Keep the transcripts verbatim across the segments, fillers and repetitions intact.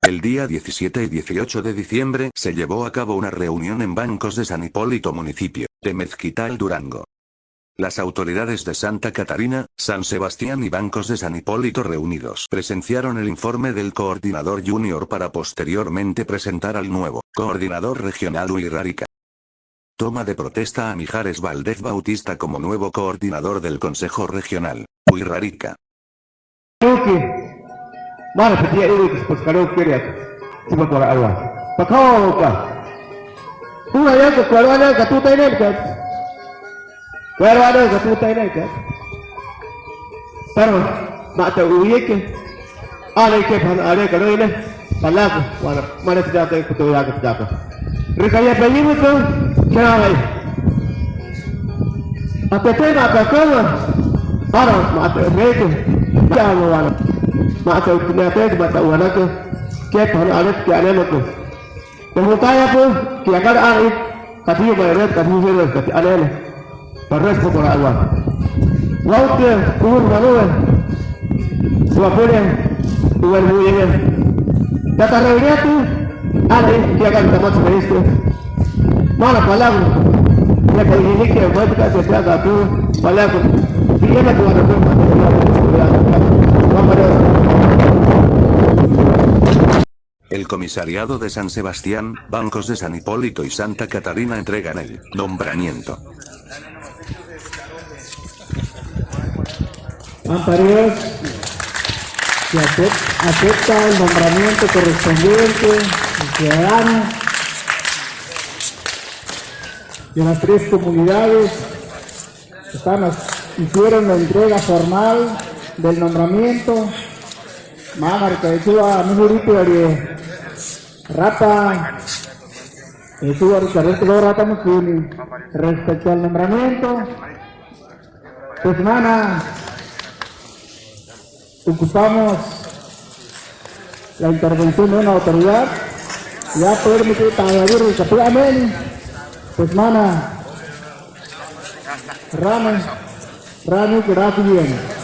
El día diecisiete y dieciocho de diciembre se llevó a cabo una reunión en Bancos de San Hipólito, municipio de Mezquital, Durango. Las autoridades de Santa Catarina, San Sebastián y Bancos de San Hipólito reunidos presenciaron el informe del coordinador junior para posteriormente presentar al nuevo coordinador regional Huirrárica. Toma de protesta a Mijares Valdez Bautista como nuevo coordinador del Consejo Regional Huirrárica. Kareoki, maana peti'eriwitɨ pues kareoki keriaka, tsipapora 'awa. Pakaoka. Pura yaka, kuero aneka tuta ineka. Kuero aneka tuta ineka. Pero ma'ateu'uiyeke. 'Aana ikepa, 'aana aneka roine. Palaku, wana, mane tiyaka, kutu yaka tiyaka. Rikaya peyimiko, kerarai. Apetei ma'apekoma, 'aana ma'ate'umieke, ma'ate'uwana, ma'ate'ukumiateke, ma'ate'uwanake, ke pano 'anete ke 'anemake. Temutayapɨ, ke yakara 'aana 'i, katiyu mairete, katiyu sirve, kati 'anene. Parresi pokora'ɨwa. Wautɨa, uhuru wanue, wapɨne, uwani muyeye. Tatarreuniatɨ, 'aana 'i, ke yakara tamatsu meiste. Maana palaku, yaka ihinike, maitɨ ka se te aka tu, palaku, piyena kuwa na kuma, El comisariado de San Sebastián, Bancos de San Hipólito y Santa Catarina entregan el nombramiento. Van Paredes, que acep-, acepta el nombramiento correspondiente al ciudadano de las tres comunidades. Están, hicieron la entrega formal del nombramiento. Maana rɨka ʼetsiwa mɨhuripɨarie rata, ʼetsiwa rɨka rete rata mɨkɨni respecto al nombramiento. Pues maana ocupamos la intervención de una autoridad. Ya permite tayavir kapɨ ameni. Pues maana rame, rame que rato bien.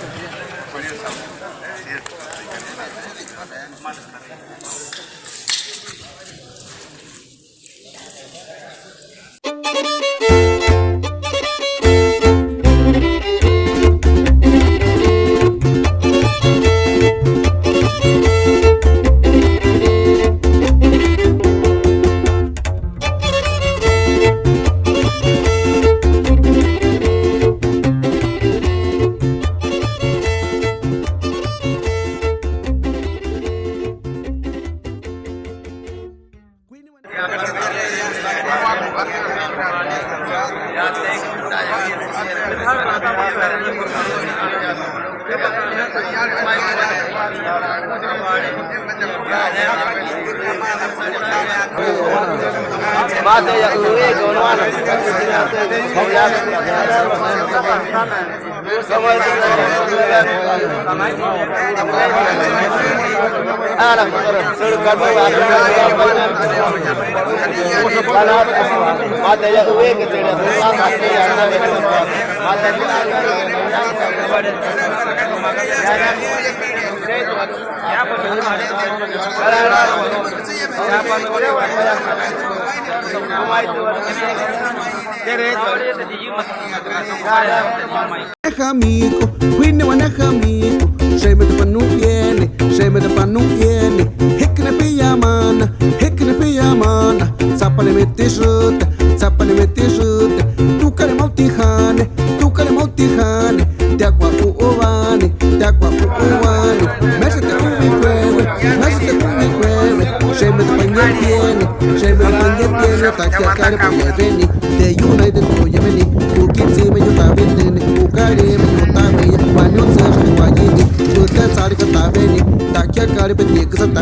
Jamiko, kwine wane jamiko, xeíme tɨ panu'ieni, xeíme tɨ panu'ieni, hekɨ nepeyamana, hekɨ nepeyamana, tsapaneme tixɨte, tsapaneme tixɨte, tukareme mautijane, tukareme mautijane, te'aku'u'uwani, te'aku'u'uwani, mexe te'u'uwikwewe, mexe te'u'uwikwewe, xeíme tɨ panu'ieni, xeíme tɨ panu'ieni, takiekari peyewení, teyunaitɨ toyemení, 'ukitsime yutawitɨni, 'ukarime yutawiya, wanutsüxi wayini, yutetsarika tawení, takiekari petikɨsata.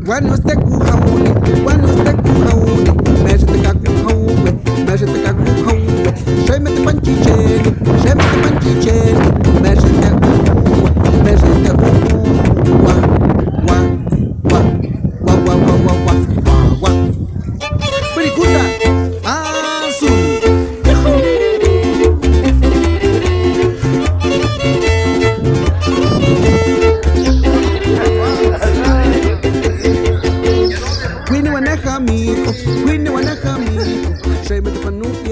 Wanutsü tekuhauni, wanutsü tekuhauni, mexe tekakuhaue, mexe tekuhaue, xeíme tɨ panu'ieni, xeíme tɨ panu'ieni, mexe teku'u'uwa, mexe teku'u'uwa, wa, wa, wa. Azul. Wanehamikú, kwini wanehamikú, xeíme tepanú'i